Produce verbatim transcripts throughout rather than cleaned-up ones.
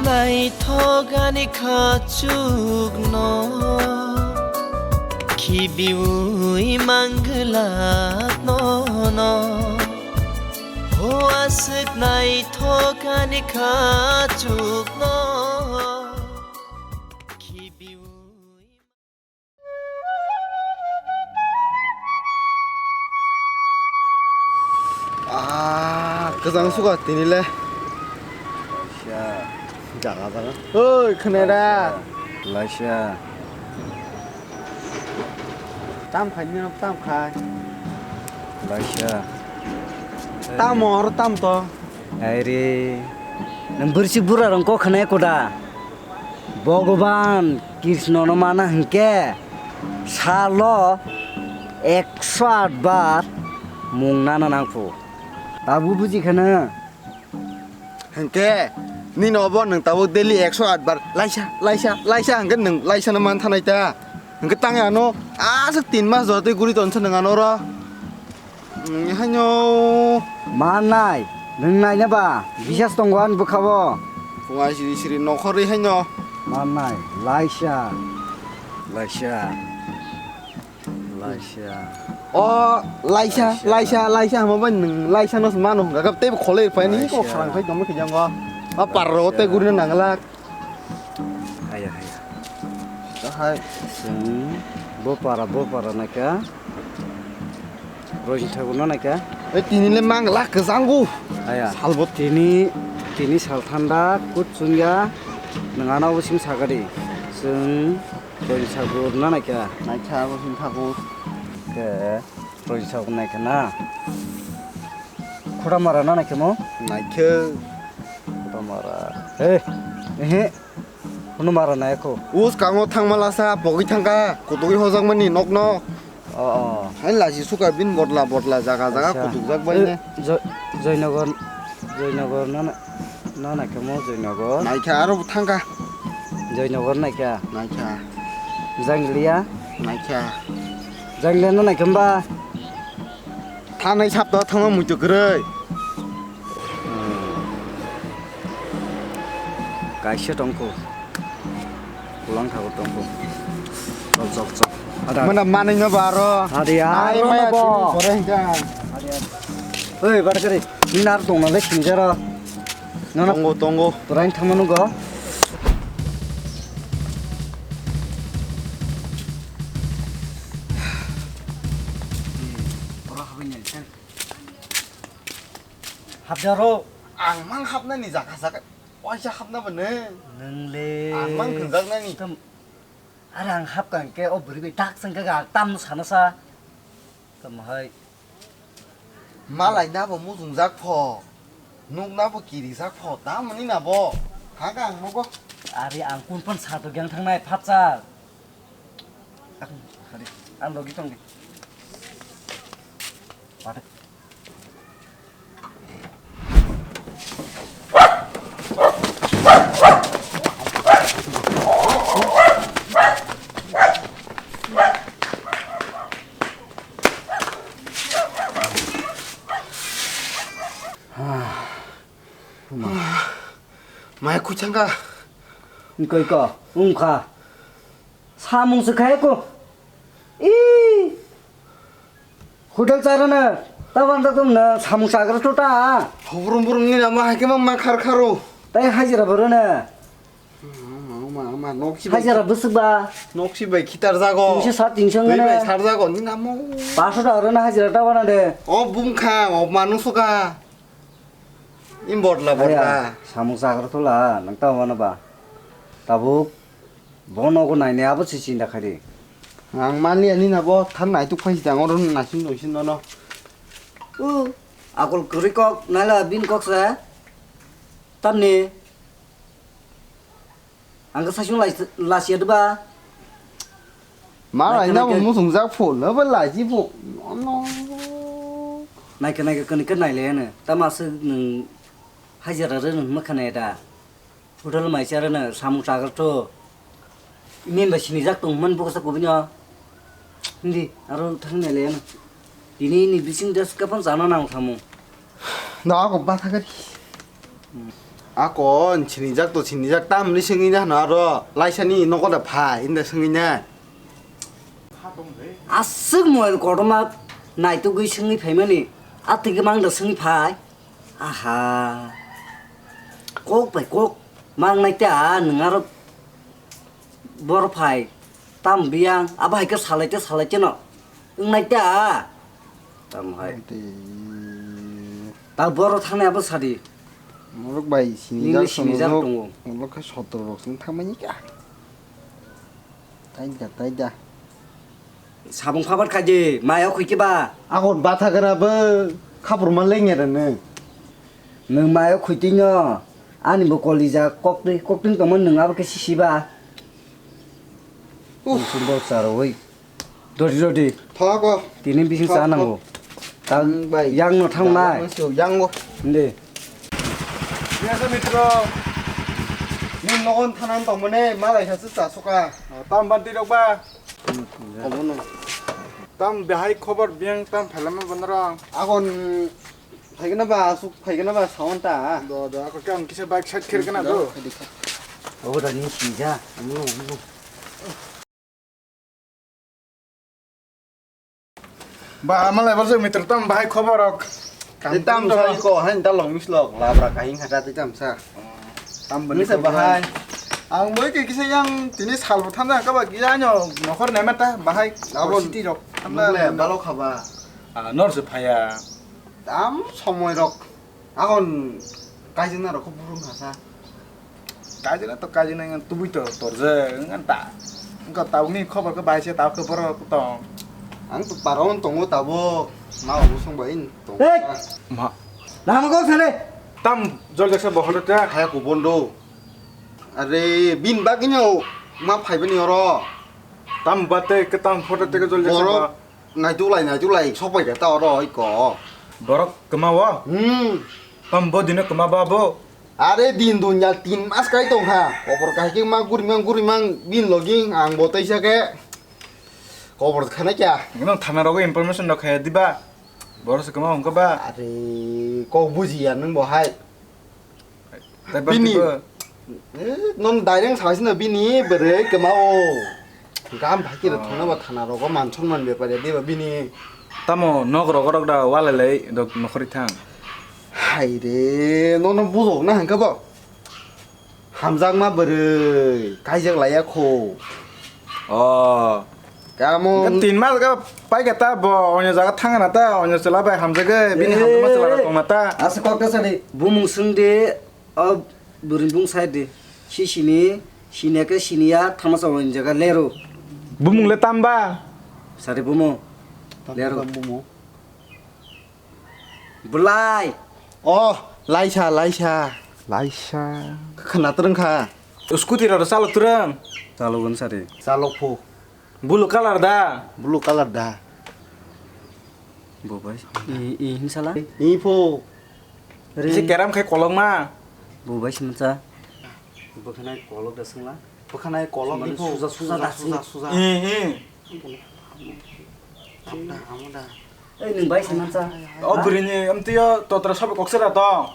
Naithok ani khachukno khibiui mangla nono. Ho aswk naithok ani khachukno khibiui. Ah, kwchang suka tini le. Laisa. Jaga jaga. Oi, khwnera. Laisa. Tam khai ni tam khai. Laisa. Tam or tam to. Hai re. Nang bursi bura rong ko khwnai koda. Bhogoban Krishnono mana hwnkhe salo ekso aat bar mung nana nangkhu. Tabuk buji khana? Hwnkhe nini obo nwng tabuk daily ekso aat bar laisa, laisa, laisa hwnkhe nwng laisano manthanai ta? Hwnkhe tang ano aswk tin mas jora tei guri tonsa nwng ano oro. Nwng haino. Manai, nwng naina ba, bisas tongo ani bwkhao. Phunga siri siri nokhorwi haino. Manai, laisa. Laisa. Laisa. O, laisa, laisa, laisa, laisa hwnba bai nwng laisa no mano hwnka khe tei kholoi phai ni ko kharang phai tongma khijango. O parro tei guri no nanglak. Haya, haya. Tahai. Chwng bo para, bo para naikha. Rojing thakur no naikha. E tini le mang la kwchango. Haya. Salbo. Tini, tini sal thanda kut chungya. Nwng ano bo sim sakadi. Chwng rojing thakur no naikha. Naikha bo sim thakur. Ke rojing thakur naikha na. Khuda mara no naikha mo? Naikha. Khuda mara. He. Ehe. Hwnwi mara nai kho. Us kango thangma lasa pogwi thangkha, kutugwi hojakmani nokno. O, o. Hai lachi suka bin botla botla jaga jaga kutukjak bai ne. Joy-, Joynagar, Joynagar no na, no naikha mo Joynagar. Naikha aro bo thangkha. Joynagar naikha. Naikha. Janglia. Naikha. Janglia no naikha ba. Thanai sapta thangma muitu kwrwi. Kaisa tongkho. Kulang thago tongkho. Chok, chok, chok. Ada. Mana manwi no baro. Adi, ai aro maya no bo. Tini sore hingka. Adi, adi. Oi, bar kari. Ni nar tong na le sinjaro. No, no. Tongo, tongo. Turain thangma nugo. Ora habin ni. Habjaro. Ang mang hapnani jaga jaga. Waisa hapna ba neng. Neng le. Ang mang thwnjaknani. Tam-, are ang hapkang ke o bwrwi bai tak sengke ga tam sana sa. Tam hai. Malai na bo mujungjak pho. Nuk na bo kirijak pho. Tamoni na bo. Haka ang nogo. Are ang kun pan sa to gyang thangnai phatsa. Ang logi tong di. Pate. Mai kuchanga. Koi ko, ungkha. Samung se khai ko. I. Hotel charana, ta banda tum na samung chagra to ta. Hobrum brum ni nama hai ke ma khar kharo. Tai hajira boro na. Ma, ma, ma, noksi bai. Hajira bwswk ba. Noksi bai khitar jago. Tinso sat, tinso bai ngana. Sar jago, ni namo. Paso ta oro na hajira ta bana de. O bumkha, o manusuka. Im botla, botla. Aya, samung chagra to la, nang ta bana ba. Tabuk. Bo nogo nainai abo se chinta khaidi. Ang mani ani na bo thang naituk phai sitang oro naising noising nono. O, akol kwrwi kok naila bin kok se. Tamni. Ang khe saichung lai, lasiya diba? Ma lai na bo musung jak phul, na bo laji bo. Nono. Naikhe naikhe kani khe nailai ano. Tama se nwng hajira rw nwng hwnma khanai da. Hotel mai charwno samung chagra to. Imen bai sinijak tong hwnmani bwkha sa kubui no. Hindi, aro thang nai le ano. Tini ni bising das kapan chana nang samung. Da ko ba thakari. Ako sinijak to sinijak, tamni swngwi na hano aro laisani nogo da phai inda swngwi na. Aswk mobile kotorma naitugwi swngwi phaimani, atwgwi mang da swngwi phai. Aha. Kok bai kok mang nai ta nwng aro. Boro phai, tam biyang, abo hai khe salai te, salai te no. Wng nai ta. Tam hai. Tei ta boro thang nai abo sadi. Norok bai sinijak, nini sinijak tongo. Norok khe sotro rok song thang mani kha. Tai da, tai da. Sabung phabar khaidi, mayo khuiki ba. Agon batha gra bo, khapur ma lengya rene. Nwng mayo khuitwi no, ani bo kolija koktwi, koktwi tongma nwng abo khe sisi ba. Uff. Nwng bo charwi. Dodi, dodi. Thok o. Tini bising cha nango. Thok, thok. Ta yang no thang nai. Yang o. Inde. Biyasa mitro. Ni nogon thanan tongmane, malai sa cha suka. Tam banti rok ba. Omo no. Tam bahai khobor biyang tam phailama bandarang. Agon phaigana ba, asuk phaigana ba, sawan ta. Do, do, ako khe ang kisa bike side khe rwgana do. Obo da ni sinja. Ba, malai barjak mitro tam bahai khobor rok. Tei tam sa iko, hain ta long mislok, labra kahing hata tei tam sa. Tam bani bahai. Ang boi ke kisa yang tini sal bo thamda ka ba kisa ano nokhor nemata bahai. Abo city rok. Thamda balo khaba. Ah, nor se phaya. Tam somoi rok. Akon kaijina rok kho burung hasa. Kaijina to kaijina ngan tubui to torje ngan ta. Engka tabukni khobor khe bai se tabuk khe borok tong. Ang to parong tongo tabuk. Ma obo song bai tong. Hey! Ma. Lama kok sale. Tam jol jaksa boholo ta. Haya ko bondo. Are bin bagino ma phai bani oro. Tam bate ke tam photo teke jol jaksa. Borok ba. Naituk lai, naituk lai, sok pai kha ta oro iko. Borok kwma o? Hmm. Tam bo dino kwma ba bo? Are din dunya tin mas kai tong kha. Kobor kai khe ma guri mang, guri mang, bin logi ang bo teisa khe. Kobor khana kya? Nang thana rogo information rok khaya diba? Borok se kwma hwnkha ba? Are kok buji ya nang bo hai. Bini, eh, non direct saisino bini bwrwi kwmao. Gam bhai khe thangna ba thana rogo man sonman bepar ya diba bini. Tamo nok rogo rok da walai lai dok nokhori thang. Hai re, nono bujok na hangka bo. Hamjakma bwrwi kaijak laiya kho. Oh. Kamo tin mas ga pai kha ta bo onyo jaga thang na ta onyo chwla bai hamjagwi bini hamjakma chwla rok tong na ta. Asa kok ta sadi bumung swng di o bwrwi bung sai di. Si sini sini ke sini ya thama sa onyo jaga lero. Bumung le tamba. Sadi bumung. Lero. Bwlai. Oh, laisa, laisa. Laisa. Khwna twrwng kha. Scooty rok chalo twrwng. Chalo gon sari. Chalo phu. Blue color da? Blue color da. Bo bai. I, i hinsala? I phu. Isi keram khai kolok ma. Bo bai simsa. Bwkhanai kolok da singla. Bwkhanai kolok ni phu. Suja, suja da sing. Suja, suja. I, i. Amda, amda. Ei, nwng bai se mansa. O bwrwini amtwio totra sobo koksera tong.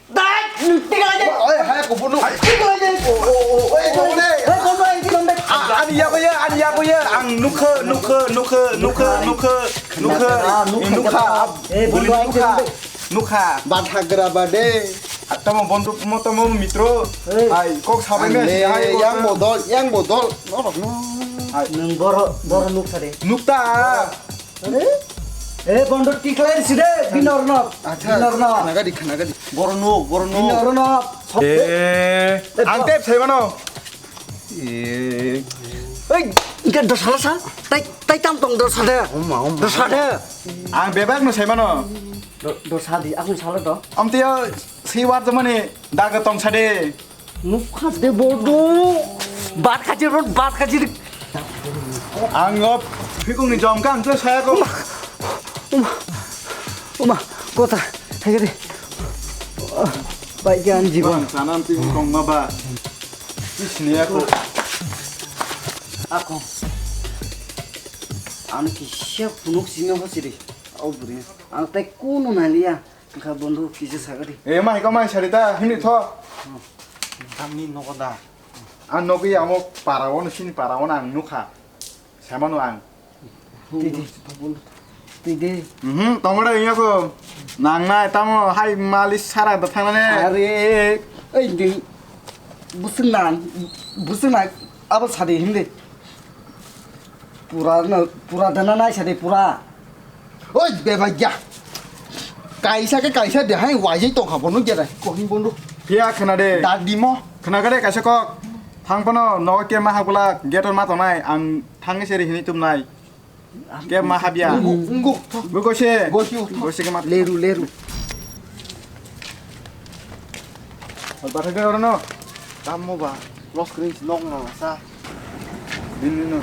Dai, nwng tiga de. Oi, hai ko bunu. Tiga de. O, o, o, oi, ko de. Hai ko bai, tiga de. Ani yago ya, ani yago ya. Ang nukha, nukha, nukha, nukha, nukha, nukha. Ah, nukha. Nukha. Eh, bwrwini nukha. Nukha. Bathagra ba de. Tamo bonduk mo tamo mitro. Hai, kok sabai me. Yang bodol, yang bodol. No, no. Nwng boro, boro nuksa de. Nukta. Are? Eh, bondo tiklai si de, binorno. Acha. Binorno. Khanaga di, khanaga di. Boro nuk, boro nuk. Binorno. Eh, ang tep sai mano. Eh. Ei, ke dosala sa? Tai, tai tam tong dosa de. Oma, oma. Dosa de. Ang bebak no sai mano. Do, dosa di, aku salah do. Amtio siwar temani daga tong sade. Nukha de bodo. Bat khaji rot, bat khaji. Ang op phikung ni jom kang te saya ko. Uma, uma, uma, kota, hai de. Bai gan jibon. Sanan ti kong ma ba. Isni aku. Ako. Ang kisa phunuk sini ho siri. Au buri. Ang tai kuno naliya. Wngkha bondhu kisa sagadi. E mai ko mai sari ta himni tho. Tamni nogo da. Ang nogwi amo para ono sini para ono ang nukha. Samano ang. Tidi. Tidi. Mhm, tongore iya ko. Nang nai tamo hai mali sara da thangane. Are, ei ding. Busung nang, busung nang abo sadi himdi. Pura na, pura dana nai sadi pura. Oi, bebagya. Kaisa ke kaisa de hai wajai tongkha bono gera. Kohin bondo. Phiya khna de. Dadi mo. Khna gade kaisa kok. Thang pono nogo ke ma hagula gate ma tongnai ang thangni seri hini tumnai. Ke ma habya. Ungu, ungu. Bo gose. Gose utho. Gose ke ma. Leru, leru. Hal bathak de orono. Tammo ba. Los kring nok na sa. Din din no.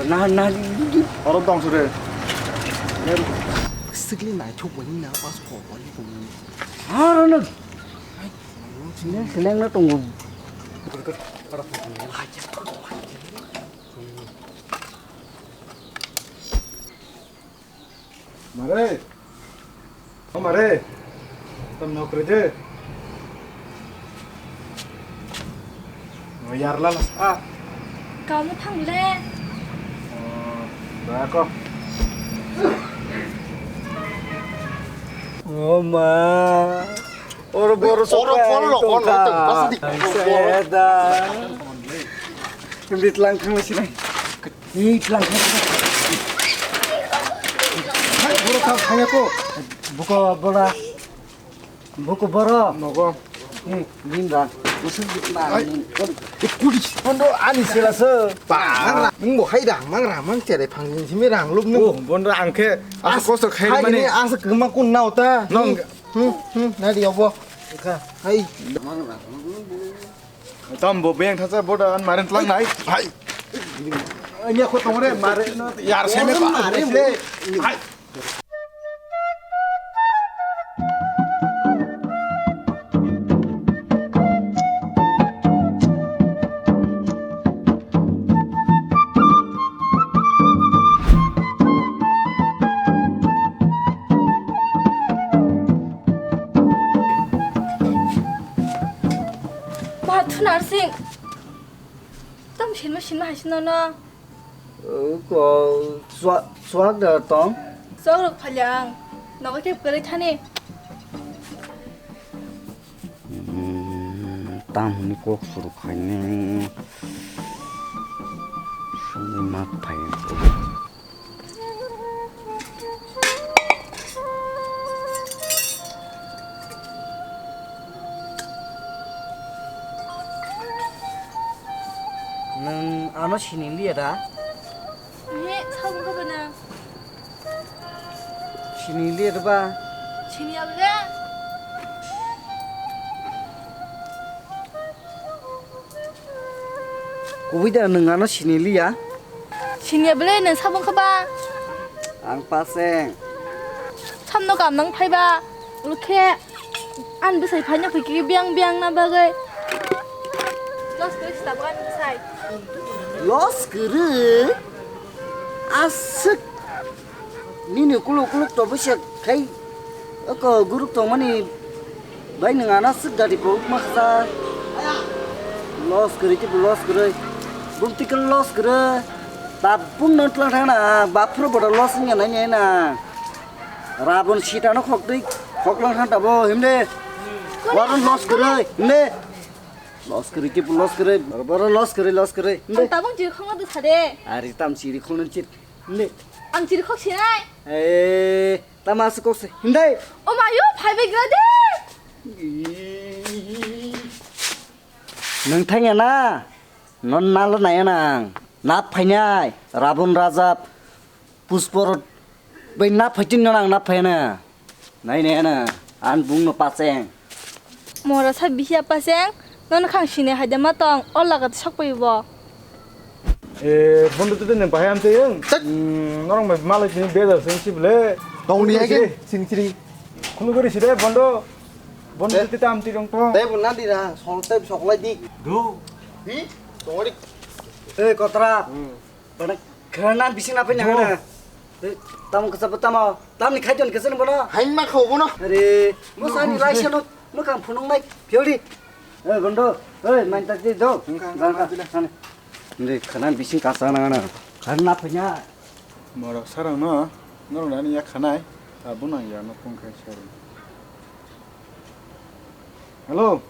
Na, na, din, din. Oro tong sore. Leru. Sikli nai thuk wani na pas ko wani ko. Orono. Seleng, seleng na tongo. Mare. O mare. Tam nokre de. O yar la la. Ah. Kamu thang le. Oh, ba ko. O ma. Oro boro oro sokra boro lo, oro tongkha. Lo, tongkha sidi. Seda. Rit lang thang sini. Rit lang thang. Hai, boro thang thang ko. Buko bora. Buko boro. Nogo. Hmm, rin ra. Busuk na. Ai. Kudi. Bondo ani sila se. Ba. Nang bo hai da, mang ra, mang chere phang simi rang lup nu. Oh, bondo ang khe. Asa kosto khai mani. Asa kema kun nau ta. Nong. Hmm, hmm, nadi obo. Ka. Hai. Tam bo beng thasa boda an maren tlang nai. Hai. Anya ko tongre mare no yar seme pa. Mare. Hai. Ba thunar sing. Tam sinma sinma hai sino no. Ko suak da tong. Suak rok phalyang. Nogo kep kwrwi thani. Tam hwnwi kok suru khainai. Songwi mak phai. Nwng ano sini liya da? He, sabo khe bana. Sini liya da ba? Sini ya bole. Kubui da nwng ano sini liya? Sini ya bole nwng sabo khe ba? Ang paseng. Samno kam nang phai ba. Lukhe. An bwsai phaina phai khe biang biang na bagwi. Loss kwrwi se tabuk ani bwsai. Loss kwrwi? Aswk nini kuluk kuluk to bwswk khai oko guruk tongmani bai nwng ano aswk gari bo ma kha. Loss kwrwi tei bo loss kwrwi. Bumtwi khe loss kwrwi. Tabuk no tlang thangna bap phuru boda loss wngya nai nai na. Rabon sitano khoktwi khoklang khan tabo himde. Waron loss kwrwi himde. Loss kwrwi kipu loss kwrwi. Boro loss kwrwi loss kwrwi himde. Ang tabang chiri khongno dwsa de. Ari tam chiri khongno chir himde. Ang chiri khok sinai. Eh, tama se kok se himde. O mayo phai bai gra de. Nwng thangya na? Non nalo naya nang. Nap phainai. Rabon Rajab. Puspor bai nap phaitin no nang nap phaina. Nai nai na. An bung no paseng. Mora sa bihia paseng. Non khang sine haida ma tong. Ol lagat sok pai bo. Eh, bondo tu nang bahai am teyung. Tat. Hmm, norong bai malai sini beda sing si bele. Tong ni ai ke? Sini sini. Khunu gori side bondo. Bondo tu tam ti dong tong. Tei bo nadi ra. Sol tei soklai di. Do. Hi? Tongori. Eh, kotra. Hmm. Bana khana bising na panya khana. Tamo kasa bo tamo. Tamni khaiton kasa ni bono. Hain ma khau bono. Are, mo sani lai sano mo kam phunung nai. Phiori. Eh, gondo. Eh, main tak di do. Wngkha, wngkha, wngkha. Sani. Ndi khana bising kasa na na. Khana na phanya. Morok sarang no. Norok nani ya khanai. Abo nang ya no kong khai sari. Hello.